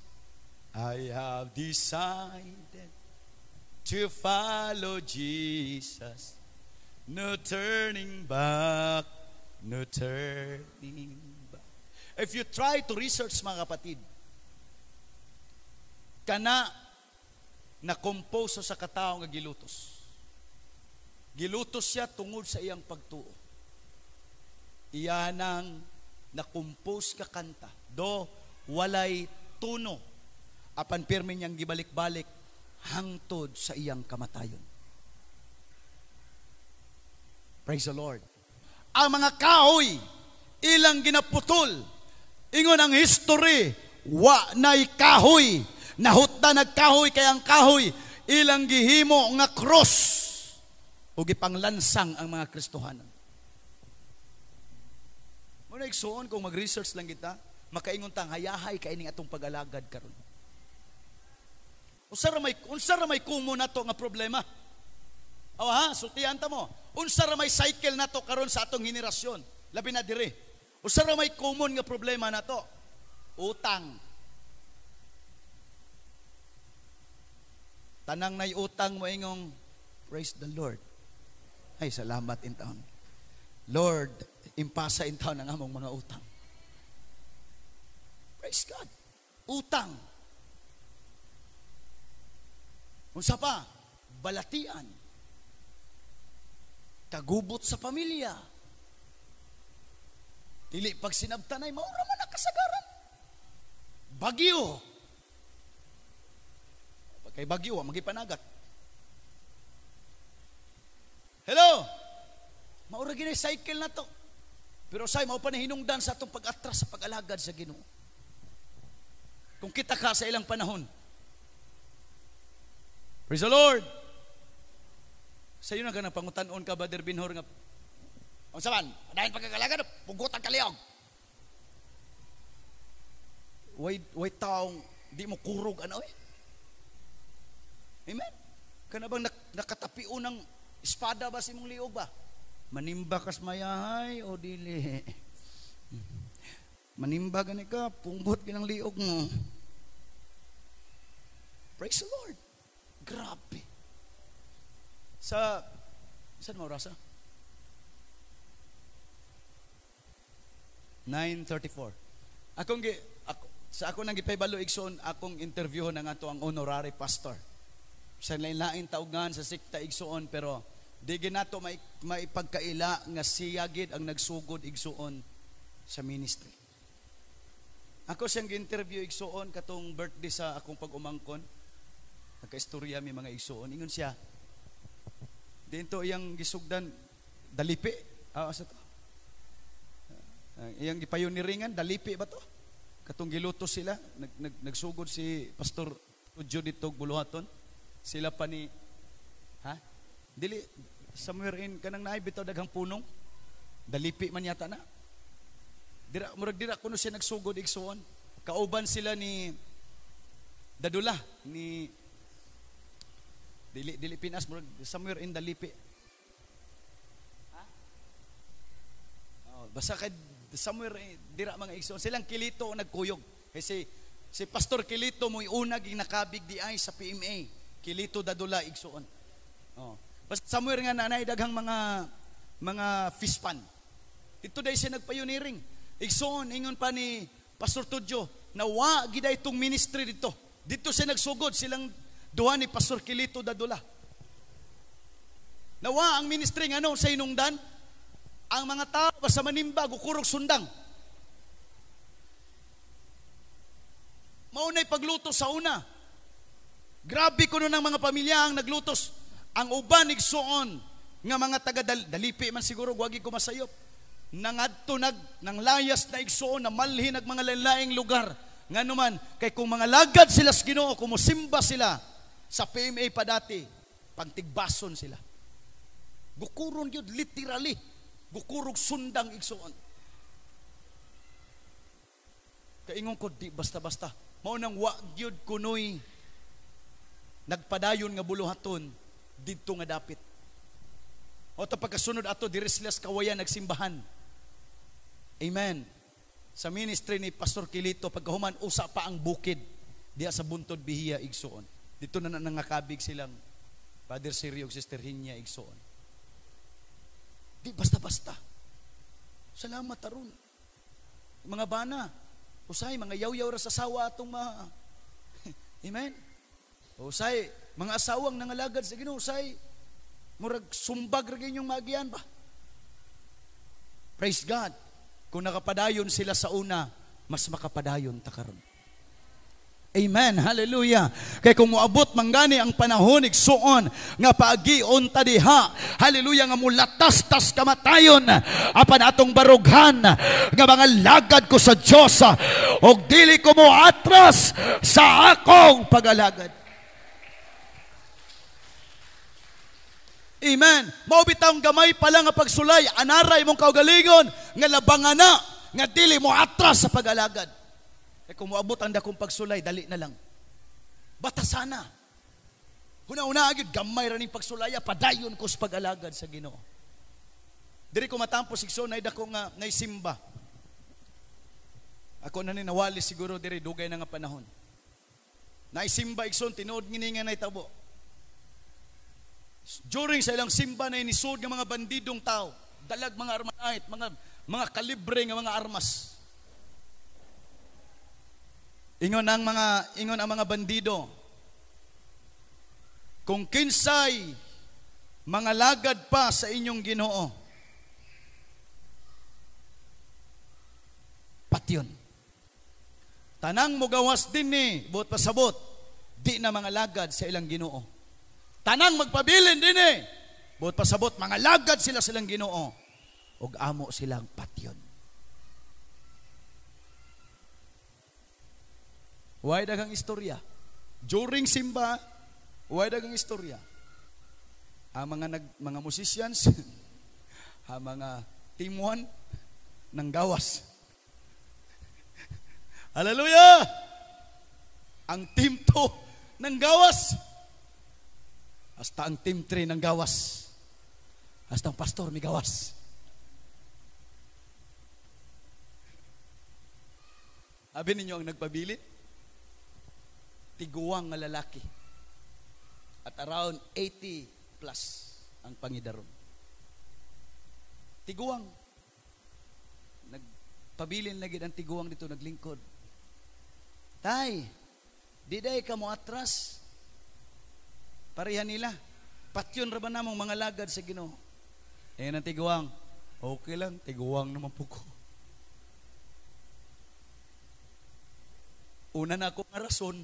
I have decided to follow Jesus. No turning back, no turning back." If you try to research, mga kapatid, kana na compose sa katao nga gilutos. Gilutos siya tungod sa iyang pagtuo. Iya nang na-compose ka kanta. Do walay tuno. Apan pirmi niyang gibalik-balik hangtod sa iyang kamatayon. Praise the Lord. Ang mga kahoy, ilang ginaputol. Ingon ang history, wa na'y kahoy. Nahutda nagkahoy kay ang kahoy ilang gihimo nga cross ug gipanglansang ang mga Kristohanon. Muna, igsuon, kung mag-research lang kita, makaingon tang hayahay kay ning atong pag-alagad karon. Unsa ra may common nato nga problema? Aw ha, sultihan ta mo. Unsa ra may cycle nato karon sa atong henerasyon? Labi na dire. Unsa ra may common nga problema nato? Utang. Tanang nay utang mo ingong, "Praise the Lord. Ay, salamat in taon. Lord, impasa in taon ang among mga utang." Praise God. Utang. Unsa pa? Balatian. Kagubot sa pamilya. Dili pag sinabtanay, maura man ang kasagaran. Bagyo. Kay bagyo, magipanagat. Hello? Maura gini cycle na to. Pero say, mao pa na hinungdan sa atong pag-atras sa pag-alagad sa Ginoo. Kung kita ka sa ilang panahon. Praise the Lord. Sa iyo na ka pangutan-on ka, Brother Binhor, nga unsa man, padayon pagkagalagad, pugutan kaliog. Way taong di mo kurog ano eh. Amen? Kana bang nakatapio ng espada ba sa imong liog ba? Manimba kas mayahay o dili? Manimba gani ka, punggot ginang liog mo. Praise the Lord. Grabe. Sa, saan mo rasa? 9:34. Sa ako nang gipaybalo, igsoon, akong interview na nga to ang honorary pastor. Sa lain-lain taugan sa sikta, igsuon, pero di ginato maipagkaila nga siya gid ang nagsugod, igsuon, sa ministry. Ako siyang gi-interview, igsuon, katong birthday sa akong pag-umangkon. Nagkaistorya mi, mga igsuon. Ingon siya, dinto iyang gisugdan Dalipi. Ah, asa to? Iyang gipayoniringan, Dalipi ba to? Katong giluto sila, nagsugod si Pastor Tudyo dito buluhaton. Sila pa ni, ha? Dili, somewhere in kanang naay bitaw daghang punong. Dalipi man yata na. Dira murag dira kuno siya nagsugod, igsuon. Kauban sila ni Dadula ni dili dili Pinas, murag somewhere in Dalipi. Ha? Oh, basta kay somewhere dira, mga igsuon. Silang Kilito nagkuyog. Kasi si Pastor Kilito mo'y una ging nakabig di ay sa PMA. Kilito Dadula, igsuon. Oh. Basta somewhere nga nanay daghang mga fish pan. Dito dahil siya nagpioneering. Igsuon, ingon pa ni Pastor Tudyo, Nawa gida itong ministry dito. Dito siya nagsugod silang duha ni Pastor Kilito Dadula. Nawa ang ministry ngano sa inungdan, ang mga tao basta manimba gukurog sundang. Maunay pagluto sa una. Grabe kuno ng mga pamilya ang naglutos. Ang uban igsuon nga mga taga dalipi man siguro wagi ko masayop. Nangadto nag nang layas na igsuon na malhin ag mga laing lugar. Ngano man kay kung mga lagad sila sa Ginoo, kumusimba sila sa PMA pa dati, pagtigbason sila. Gukuron gyud literally, gukurog sundang igsuon. Kaingon ko di basta-basta. Mao nang wa gyud kunoy nagpadayon nga buluhaton didto nga dapit. O ta pagkasunod ato diri sila sa Kawayan nagsimbahan. Amen. Sa ministry ni Pastor Kilito pagkahuman usa pa ang bukid diha sa Buntod Bihiya igsuon. Dito na nangakabig silang Father Sirio ug Sister Hinya igsuon. Di basta-basta. Salamat aron. Mga bana, usay mga yaw-yaw ra sa sawa atong ma. Amen. Usay mga asawang nangalagad sa Ginoo, usay murag sumbag ra inyong maagian ba. Praise God. Kung nakapadayon sila sa una, mas makapadayon ta karon. Amen. Hallelujah. Kay kung moabot manggani ang panahon igsuon nga paagion ta diha. Hallelujah, nga mulatas-tas kamatayon apan atong barughan nga mga lagad ko sa Dios og dili ko moatras sa akong pagalagad. Amen. Mao bitawng gamay pa lang nga pagsulay, anaray mong kaugalingon nga labangan na nga dili mo atras sa pag-alagad. Kay kung moabot ang dakong pagsulay, dali na lang. Bata sana. Huna-huna agad gamay ra ning pagsulaya, padayon ko sa pag-alagad sa Ginoo. Diri ko matampos igsoon nay dako nga nay simba. Ako na ni nawali siguro diri dugay na nga panahon. Naisimba igsoon tinuod ngini nga nahitabo. During sa ilang simba na inisod ng mga bandidong tao, dalag mga armanahit, mga kalibre nga mga armas. Ingon ang mga bandido, kung kinsay mga lagad pa sa inyong Ginoo, patyon. Tanang mugawas din ni buot pasabot, di na mga lagad sa ilang Ginoo. Tanang magpabilin din eh. Buot pasabot, mga lagad sila silang Ginoo. Og amo silang patyon. Way daghang istorya. During simba, way daghang istorya. Ang mga musicians, ang mga team 1 ng gawas. Hallelujah! Ang team 2 ng gawas. Hasta ang team 3 ng gawas. Hasta ang pastor may gawas. Abi ninyo ang nagpabilin? Tiguang nga lalaki. At around 80 plus ang pangidaron. Tiguang. Nagpabilin lagi ang tiguang dito, naglingkod. Tay, di day ka mo atras. Pareha nila. Patyon ra ba namong mga lagad sa Ginoo? Eh ang tiguang. Okay lang, tiguang naman po ko. Una na ako nga rason,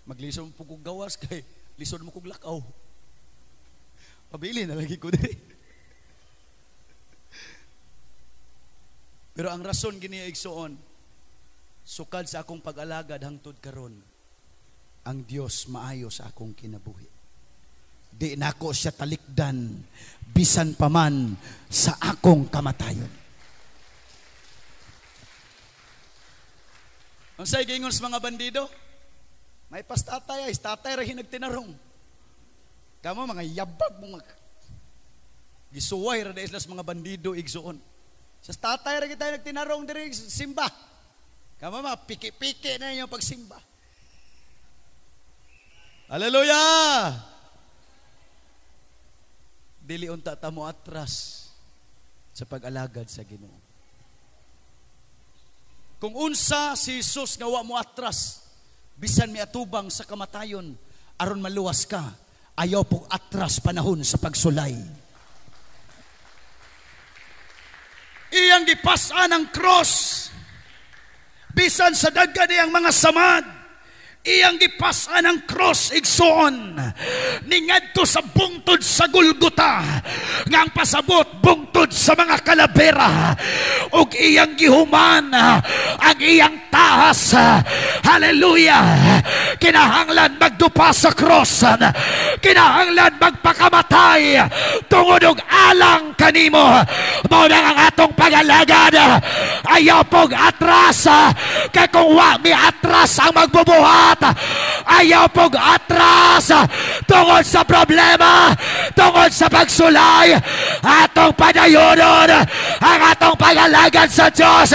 maglison po kong gawas kay lison mo kong lakaw. Pabili na lagi ko diri. Pero ang rason gini igsuon, sukad sa akong pag-alagad hangtod karon, ang Dios maayo sa akong kinabuhi. Di nako siya talikdan bisan paman sa akong kamatayon. Unsay giingon sa mga bandido? May pastatay ay tatay ra hinagtinarong. Kamo mga yabag mo mag gisuway ra dai sila sa mga bandido igsuon. Sa tatay ra kita nagtinarong diri simba. Kamo mga piki-piki na inyong pagsimba. Hallelujah! Dili unta ta mo atras sa pag-alagad sa Ginoo. Kung unsa si Jesus nga wa mo atras, bisan miatubang sa kamatayon, aron maluwas ka, ayaw pog atras panahon sa pagsulay. Iyang gipas-an ang cross, bisan sa daghan niyang mga samad, iyang gipas-an ang cross, igsoon, ningadto sa bungtod sa Golgota, nga ang pasabot bungtod sa mga kalabera, ug iyang gihuman ang iyang tahas. Hallelujah! Kinahanglan magdupa sa cross, kinahanglan magpakamatay tungod og alang kanimo. Mao na ang atong pagalagad, ayaw pog atras, kay kung wa mi atras ang magbubuhat. Ayaw pog atras tungod sa problema, tungod sa pagsulay. Atong padayonon ang atong pagalagad sa Diyos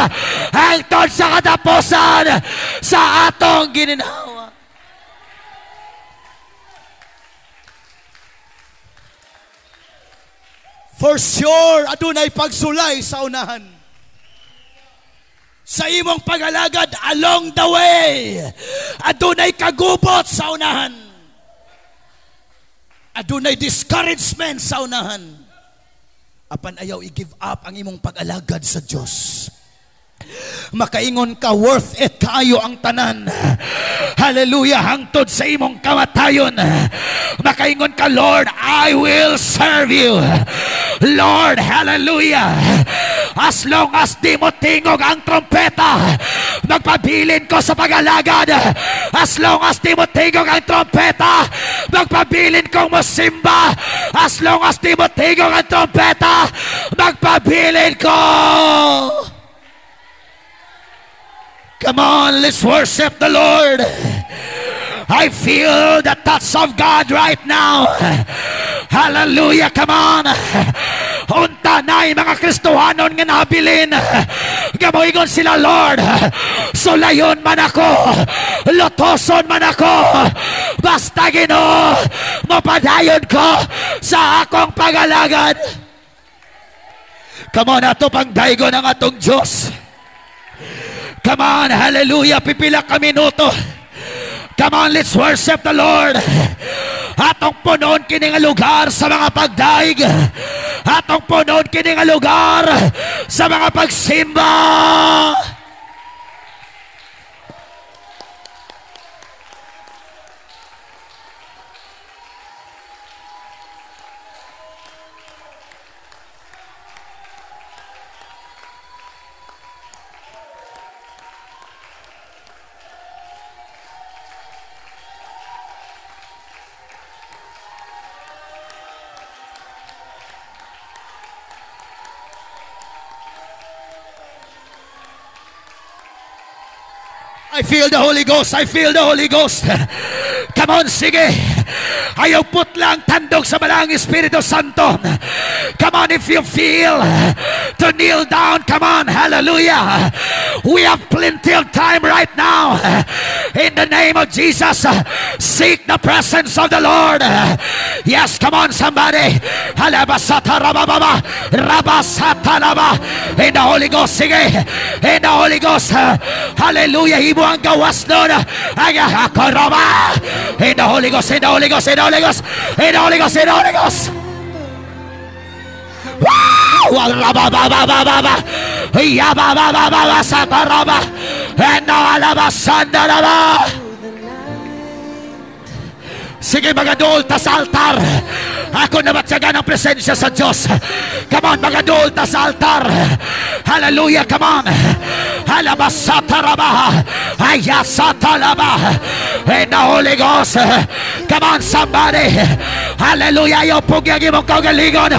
hangtod sa katapusan sa atong gininhawa. For sure, adunay pagsulay sa unahan. Sa imong pagalagad along the way, adunay kagubot sa unahan. Adunay discouragement sa unahan. Apan ayaw i-give up ang imong pag-alagad sa Diyos. Makaingon ka, worth it kaayo ang tanan. Hallelujah, hangtod sa imong kamatayon. Makaingon ka, Lord, I will serve you. Lord, hallelujah. As long as di mo tingog ang trompeta, magpabilin ko sa pag-alagad. As long as di mo tingog ang trompeta, magpabilin kong mosimba. As long as di mo tingog ang trompeta, magpabilin ko. Come on, let's worship the Lord. I feel the touch of God right now. Hallelujah, come on. Unta na mga Kristohanon nga nabilin. Gamoingon sila, Lord, sulayon man ako, lutoson man ako, basta Ginoo, mapadayon ko sa akong pagalagad. Come on, ato pang daigo ng atong Diyos. Come on, hallelujah, pipila ka minuto. Come on, let's worship the Lord. Atong punon kini nga lugar sa mga pagdaig. Atong punon kini nga lugar sa mga pagsimba. I feel the Holy Ghost. I feel the Holy Ghost. Come on, sige. Ayaw putlang tandog sa Balaang Espiritu Santo. Come on, if you feel to kneel down, come on, hallelujah. We have plenty of time right now. In the name of Jesus, seek the presence of the Lord. Yes, come on, somebody. In the Holy Ghost, sige. In the Holy Ghost, hallelujah. Himo ang gawas nun. In the Holy Ghost, in the Holy Ghost, in the Holy Ghost, in the Holy Ghost, in the Holy Ghost. Sige mga dool ta sa altar. Ako na matyagan ang presensya sa Diyos. Come on mga dool ta sa altar. Hallelujah, come on. Halabasataraba. Ayasatalaba. In the Holy Ghost. Come on somebody. Hallelujah. Ayaw pugyag imong kaugalingon.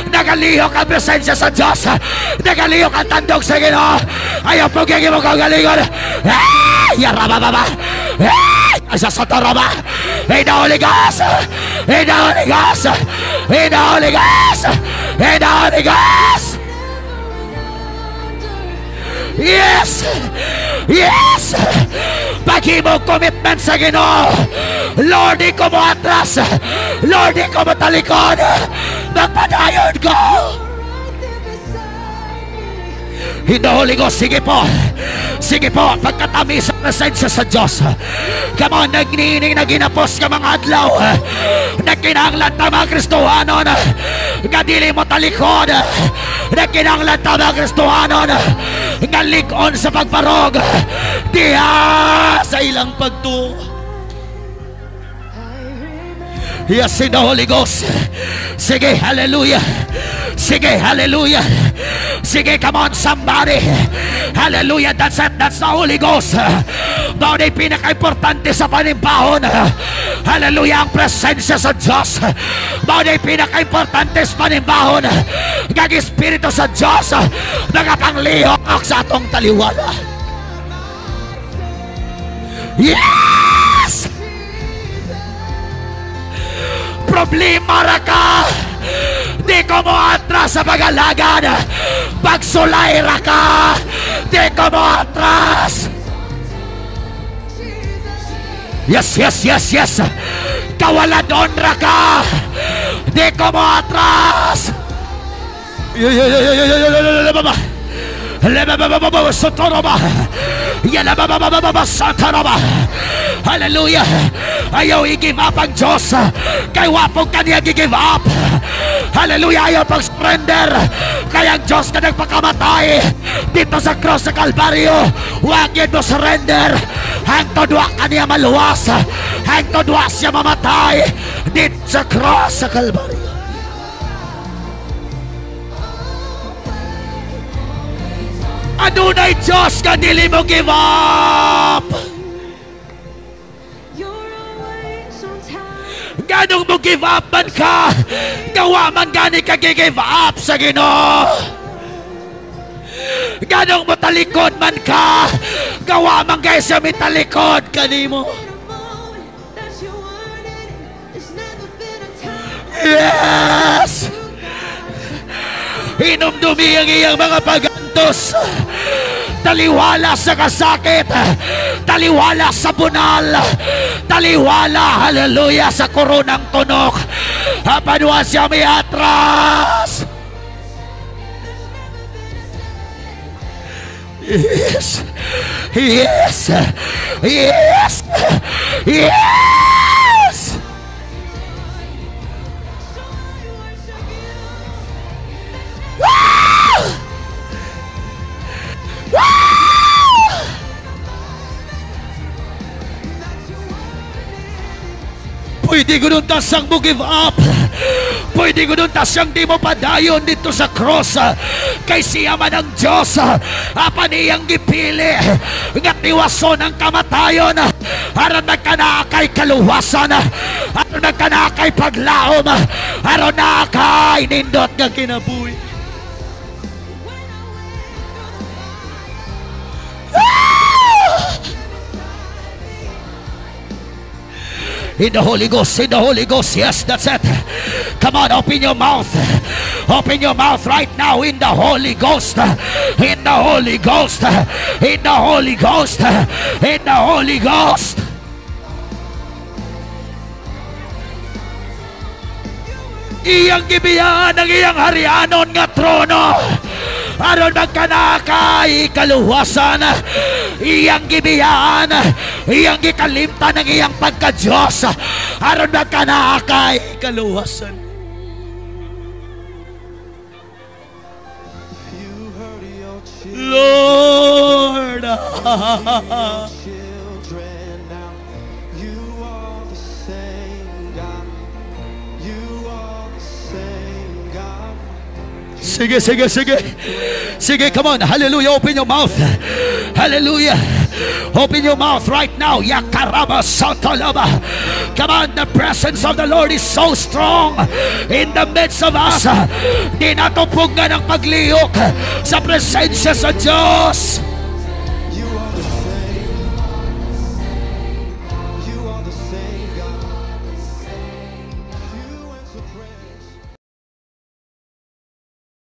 Nagalihok ang presensya sa Diyos. Nagalihok ang tandog sa Ginoo. Ayaw pugyag imong kaugalingon. Yarabababa. Ayasataraba. In the Holy Ghost. In the Holy Ghost. In the Holy Ghost. In the Holy Ghost. Yes! Yes! Paghimo commitment sa Ginoo. Lord, di ko mo atras. Lord, di ko mo talikod. Magpadayon ko. In the Holy Ghost, sige po. Sige po, pagkatami sa presensya sa Diyos. Come on, nagnining na ginapos ka mga adlaw. Nagkinahanglan ta mga Kristohanon nga dili mo talikod. Nagkinahanglan ta mga Kristohanon nga lig-on sa pagbarog diha sa ilang pagtuo. Yes, in the Holy Ghost. Sige, hallelujah. Sige, hallelujah. Sige, come on, somebody. Hallelujah. That's it. That's the Holy Ghost. Mao na pinaka-importante sa panimbahon. Hallelujah. Ang presensya sa Diyos. Mao na pinaka-importante sa panimbahon. Kag Espiritu sa Diyos nagapanglihok sa atong taliwala. Yes! Problema ra ka. Di ko mo atras sa pag-alagad. Pagsulay ra ka. Di ko mo atras. Yes. Kawaladon ra ka. Di ko mo atras. Hallelujah. Ayaw i-give up ang Diyos. Kay wapong kaniya gi-give up. Hallelujah. Ayaw pag-surrender. Kaya ang Diyos ka nagpakamatay dito sa cross sa Kalbaryo. Huwag yun mo surrender. Hangtod wa kaniya maluwas. Hangtod wa siya mamatay dito sa cross sa Kalbaryo. Adunay Diyos ka dili mo give up. Ganong mo give up man ka, gawa man gani ka give up sa Ginoo. Ganong mo talikod man ka, gawa man gay siya mitalikod kanimo. Yes! Hinumdumi ang iyang mga pagantos. Taliwala sa kasakit, taliwala sa bunal, taliwala, hallelujah, sa koronang tunok. Apan wa siya may atras. Yes, yes, yes, yes. Pwede ko nun tasang mo give up. Pwede ko nun tasang di mo padayon dito sa cross. Kay siya man ang Diyos. Apan iyang gipili nga tiwason ang kamatayon. Aron magkanakay kaluwasan. Aron magkanakay paglaom. Aron nakay nindot nga kinabuhi. In the Holy Ghost, in the Holy Ghost. Yes, that's it. Come on, open your mouth. Open your mouth right now in the Holy Ghost. In the Holy Ghost. In the Holy Ghost. In the Holy Ghost. Iyang gibiyaan ang iyang harianon nga trono. Aron magkanakay kaluwasan. Iyang gibiyaan, iyang gikalimtan ang iyang pagka-Diyos. Aron magkanakay kaluwasan. Lord, sige, sige, sige. Sige, come on. Hallelujah. Open your mouth. Hallelujah. Open your mouth right now. Yakaraba Satalaba. Come on, the presence of the Lord is so strong in the midst of us. Di natupog nga ng paglihok sa presensya sa Diyos.